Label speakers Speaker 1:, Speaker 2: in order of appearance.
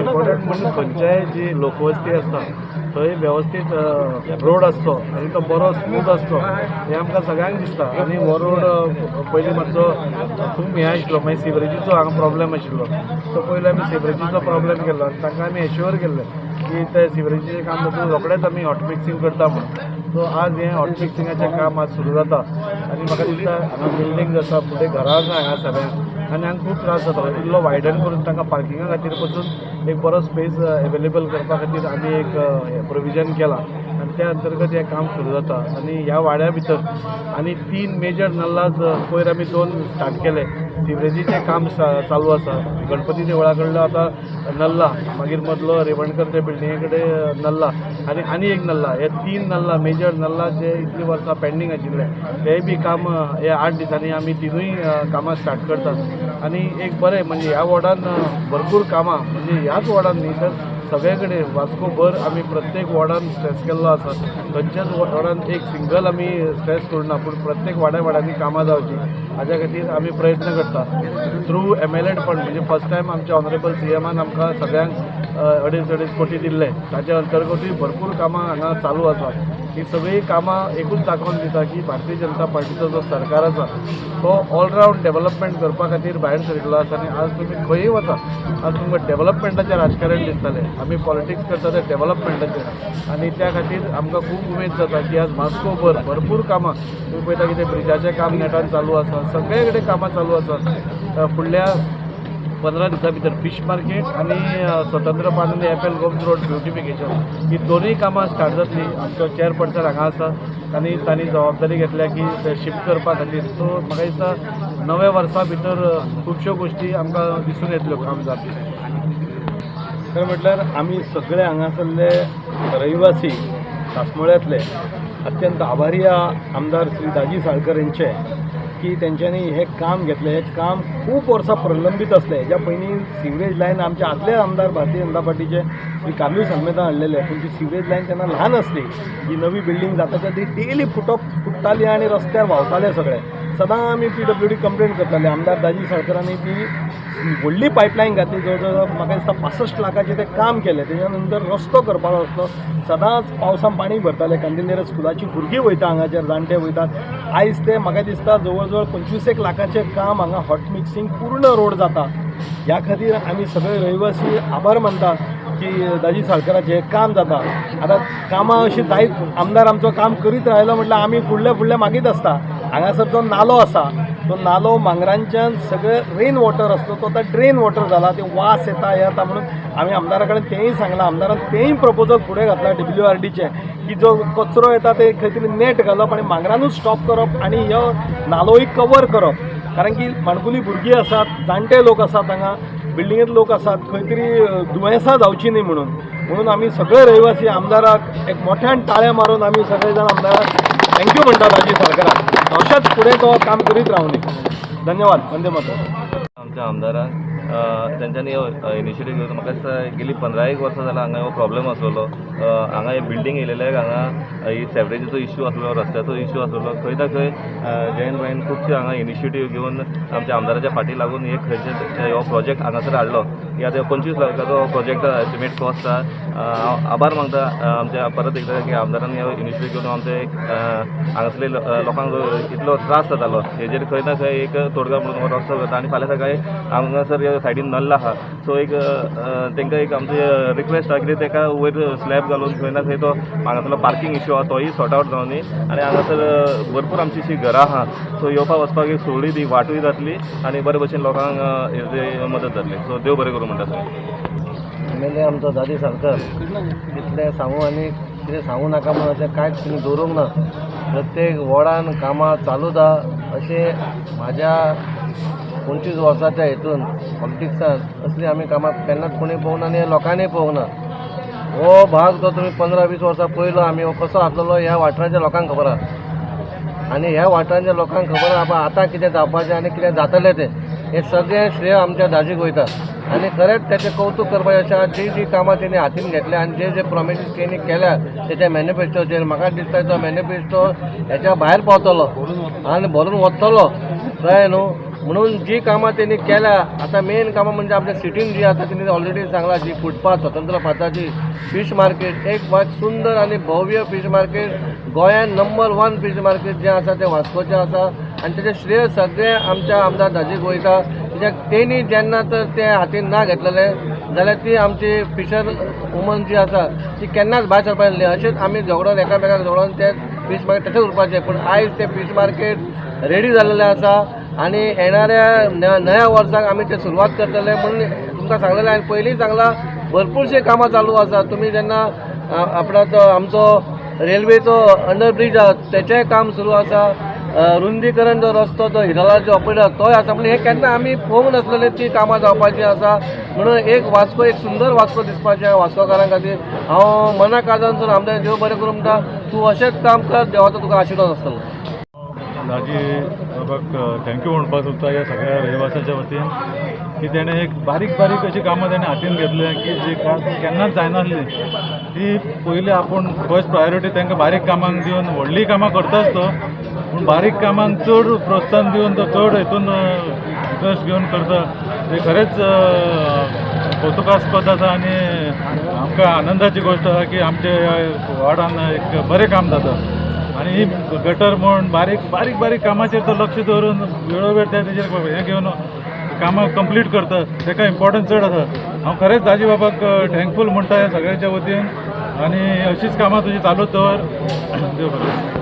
Speaker 1: Important म्हणजे खंयच्याय जी लोकवस्ती आसता थंय वेवस्थीत रोड आसचो आनी तो बरो स्मूथ आसचो हें आमकां सगळ्यांक दिसता. आनी हो रोड पयलीं मातसो खूब हें आशिल्लो, मागीर सिवरेजीचो हांगा प्रॉब्लेम आशिल्लो. सो पयलीं आमी सिवरेजीचो प्रॉब्लेम केल्लो आनी तांकां आमी एश्योर केल्लें की ते सिवरेजीचें काम जातकूच रोखडेंच आमी हॉट मिक्सिंग करता म्हणून. सो आज हें हॉट मिक्सिंगाचें काम आज सुरू जाता आनी म्हाका दिसता हांगा बिल्डींग आसा, फुडें घरां आसा हांगा सगळ्यांक आनी हांगा खूब त्रास जाता. इल्लो वायडन करून तांकां पार्किंगा खातीर पसून एक बरो स्पेस एवेलेबल करपा खातीर आमी एक प्रोविजन केलां आनी त्या अंतर्गत हें काम सुरू जाता. आनी ह्या वाड्या भितर आनी 3 मेजर नल्लाज पयर आमी 2 स्टार्ट केले. सिवरेजीचें काम चालू आसा. गणपती देवळा कडलो आतां नल्ला, मागीर मदलो रेवणकर त्या बिल्डिंगे कडेन नल्ला आनी आनी एक नल्ला, हे 3 नल्ला मेजर नल्ला जे इतलीं वर्सां पेंडींग आशिल्ले तेय बी काम हे 8 दिसांनी आमी 3 कामां स्टार्ट करतात. आनी एक बरें म्हणजे ह्या वॉर्डान भरपूर कामां, म्हणजे ह्याच वॉर्डान न्ही तर सगळे कडेन वास्कोभर आमी प्रत्येक वॉर्डान स्ट्रेस केल्लो आसा. खंयच्याच वॉर्डान एक सिंगल आमी स्ट्रेस करुना, पूण प्रत्येक वाड्या वाड्यांनी कामां जावचीं हाज्या खातीर आमी प्रयत्न करता थ्रू MLA fund. म्हणजे फर्स्ट टायम आमच्या ऑनरेबल CMान आमकां सगळ्यांक 2.5-2.5 कोटी दिल्ले, ताच्या अंतर्गतूय भरपूर कामां हांगा चालू आसा. ही सगळीं कामां एकूच दाखोवन दिता की भारतीय जनता पार्टीचो जो सरकार आसा तो ऑलरावंड डेवलपमेंट करपा खातीर भायर सरिल्लो आसा. आनी आज तुमी खंयय वचा, आज तुमकां डेवलपमेंटाचें राजकारण दिसतलें. आमी पॉलिटिक्स करता तें डेवलपमेंटाचें आनी त्या खातीर आमकां खूब उमेद जाता की आज वास्कोभर भरपूर कामां तुमी पळयता की ते ब्रिजाचें काम नेटान चालू आसा, सगळे कडेन कामां चालू आसा. फुडल्या 15 दिसां भितर फिश मार्केट आनी स्वतंत्र पान आनी F L Gomes road beautification ही दोनूय कामां स्टार्ट जातली. आमचो चेअरपर्सन हांगा आसा आनी तांणी जबाबदारी घेतल्या की ते शिफ्ट करपा खातीर. सो म्हाका दिसता नव्या वर्सा भितर खुबश्यो गोश्टी आमकां दिसून येतल्यो काम जातलें.
Speaker 2: खरें म्हटल्यार आमी सगळे हांगासरले रहिवासी सासमोळ्यांतले अत्यंत आभारी आहा आमदार श्री दाजी साळकर यांचे की तेंच्यांनी हें काम घेतलें. हें काम खूब वर्सां प्रलंबीत आसलें. हेज्या पयलीं सिवरेज लायन आमचे आदले आमदार भारतीय जनता पार्टीचे श्री कार्लूस आल्मेदा हाडलेले, पूण ती सिवरेज लायन तेन्ना ल्हान आसली. ही नवी बिल्डींग जाता ती डेली फुटप फुट्टाली आनी रस्त्यार व्हांवताले सगळे. सदां आमी PWD complain करताले. आमदार दाजी साळकरांनी ती व्हडली पायपलायन घातली, जवळ जवळ म्हाका दिसता 65 लाखाचें तें काम केलें. तेच्या नंतर रस्तो करपाचो आसलो, सदांच पावसान पाणी भरताले. कांदिलेर स्कुलाची भुरगीं वयता, हांगाचेर जाणटे वयतात. आयज ते म्हाका दिसता जवळ जवळ 25 लाखाचें काम हांगा हॉट मिक्सिंग पूर्ण रोड जाता. ह्या खातीर आमी सगळे रहिवासी आभार मानता की दाजी साळकराचें हें काम जाता. आतां कामां अशीं जायत आमदार आमचो काम करीत रायलो म्हटल्यार आमी फुडले फुडले मागीत आसता. हांगासर जो नालो आसा तो नालो मांगरांच्यान सगळे रेन वॉटर आसलो तो आतां ड्रेन वॉटर जाला, ते वास येता हे येता म्हणून आमी आमदारा कडेन तेंय सांगलां. आमदारान तेंय प्रपोजल फुडें घातलां WRDचें की जो कचरो येता ते खंय तरी नेट घालप आनी मांगरानूच स्टॉप करप आनी हो नालोय कवर करप. कारण की माणकुली भुरगीं आसात, जाणटे लोक आसात, हांगा बिल्डिंगेंत लोक आसात, खंय तरी दुयेंसां जावचीं न्ही म्हणून. म्हणून आमी सगळे रहिवासी आमदाराक एक मोठ्यान टाळ्या मारून आमी सगळे जाण आमदाराक thank you म्हणटा दाजी साळकराक. अशेंच फुडें तो काम करीत रावनी. धन्यवाद. वंदे मातरम.
Speaker 3: आमच्या आमदारान तेंच्यांनी इनिशिएटीव घेवन म्हाका दिसता गेली 15 वर्सां जाल्यार हांगा हो प्रॉब्लेम आसलेलो. हांगा हे बिल्डींग येयलेले, हांगा ही सेवरेजीचो इश्यू आसलो, रस्त्याचो इश्यू आसलेलो. खंय ना खंय जयंत भाईन खुबशे हांगा इनिशिएटीव घेवन आमच्या आमदाराच्या फाटी लागून हे खंयचे हो प्रोजेक्ट हांगासर हाडलो. ही आतां 25 लाखाचो प्रोजेक्ट एस्टिमेट कॉस्ट आसा. हांव आभार मानता आमच्या परत एकदां की आमदारान हो इनिशिएटीव घेवन आमचे हांगासरले लोकांक इतलो त्रास जातालो हेजेर खंय ना खंय एक तोडगा म्हणून हो रस्तो करता. आनी फाल्यां सकाळीं हांगासर सायडीन नल्ला आहा, सो एक तांकां एक आमची रिक्वेस्ट आहा कितें ताका वयर स्लॅब घालून खंय ना खंय तो हांगासरलो पार्कींग इश्यू आहा तोय सॉर्ट आवट जावनी. आनी हांगासर भरपूर आमची अशी घरां आहा, सो येवपा वचपाक एक सोळी ती वाटूय जातली आनी बरे भशेन लोकांक हेजे मदत जातली. सो देव बरें करूं म्हणटा सगळें.
Speaker 4: एमएलए आमचो दादी साळकर कितलें सांगू आनी कितें सांगू नाका म्हणून अशें कांयच तिणें दवरूंक ना. प्रत्येक वॉर्डान कामां चालूच आहा. अशें म्हाज्या 25 वर्साच्या हितून पॉलिटिक्सान असलीं आमी कामां केन्नाच कोणी पळोवंक ना आनी लोकांनी पळोवंक ना. हो भाग जो तुमी 15-20 वर्सां पयलो आमी हो कसो आसलेलो ह्या वाठाराच्या लोकांक खबर आहा आनी ह्या वाठाराच्या लोकांक खबर आहा आतां कितें जावपाचें आनी कितें जातलें तें हें सगळें श्रेय आमच्या दाजीक वयता. आनी खरेंच तेचें कौतूक करपाचें आसा. जी जी कामां तेणी हातीन घेतल्या आनी जे जे प्रोमिसीस तेणी केल्या तेच्या मॅनिफेस्टोचेर म्हाका दिसता तो मॅनिफेस्टो हेच्या भायर पावतलो आनी भरून वतलो, कळ्ळें न्हू. म्हणून जी कामां तेणी केल्या आतां मेन कामां म्हणजे आमच्या सिटीन जी आतां तेणी ऑलरेडी सांगलां जी फुटपाथ स्वतंत्र पाथाची फीश मार्केट एक सुंदर आनी भव्य फीश मार्केट गोंयान नंबर 1 फीश मार्केट जें आसा तें वास्कोचें आसा आनी तेजें श्रेय सगळें आमच्या आमदार दाजी वयता. कित्याक तेणी जेन्ना तर तें हातीन ना घेतलेलें जाल्यार ती आमची फिशर वुमन जी आसा ती केन्नाच भायर सरपाक नासली. अशेंच आमी झगडोन एकामेकाक झगडोन ते फीश मार्केट तशेंच उरपाचें, पूण आयज तें फीश मार्केट रेडी जाल्लेलें आसा आनी येणाऱ्या नव्या वर्साक आमी तें सुरवात करतले म्हणून तुमकां सांगलेलें. आनी पयलीं सांगलां भरपूरशीं कामां चालू आसा. तुमी जेन्ना आपणाचो आमचो रेल्वेचो अंडर ब्रीज आसा तेचेंय काम सुरू आसा, रुंदीकरण जो रस्तो जो हिरालाचो ऑपरेट आसा तोय आसा. पूण हें केन्ना आमी पळोवंक नासलेलें ती कामां जावपाचीं आसा. म्हणून एक वास्को एक सुंदर वास्को दिसपाचें वास्कोकारां खातीर हांव मना काळजानसून आमदार देव बरें करूं म्हणटा, तूं अशेंच काम कर, देवाचो तुका आशिर्वाद आसतलो.
Speaker 5: दाजी बाबाक thank you म्हणपाक सोदता ह्या सगळ्या रहिवासाच्या वतीन की तेणें एक बारीक बारीक अशीं कामां तेणें हातीन घेतल्या की जी केन्नाच जायनासली ती पयलीं आपूण फर्स्ट प्रायोरिटी तांकां बारीक कामांक दिवन व्हडलीं कामां करताच तो, पूण बारीक कामांक चड प्रोत्साहन दिवन तो चड हितून इंट्रस्ट घेवन करता. तें खरेंच कौतुकास्पद आसा आनी आमकां आनंदाची गोश्ट आसा की आमच्या ह्या वार्डान एक बरें काम जाता आनी ही गटर म्हण बारीक बारीक बारीक कामाचेर तो लक्ष दवरून वेळोवेळ ते तेजेर हें घेवन कामां कंप्लीट करता, ताका इम्पॉर्टन्स चड आसा. हांव खरेंच दाजी बाबाक थँकफूल म्हणटा ह्या सगळ्यांच्या वतीन आनी अशीच कामां तुजी चालूच दवर. देव बरें.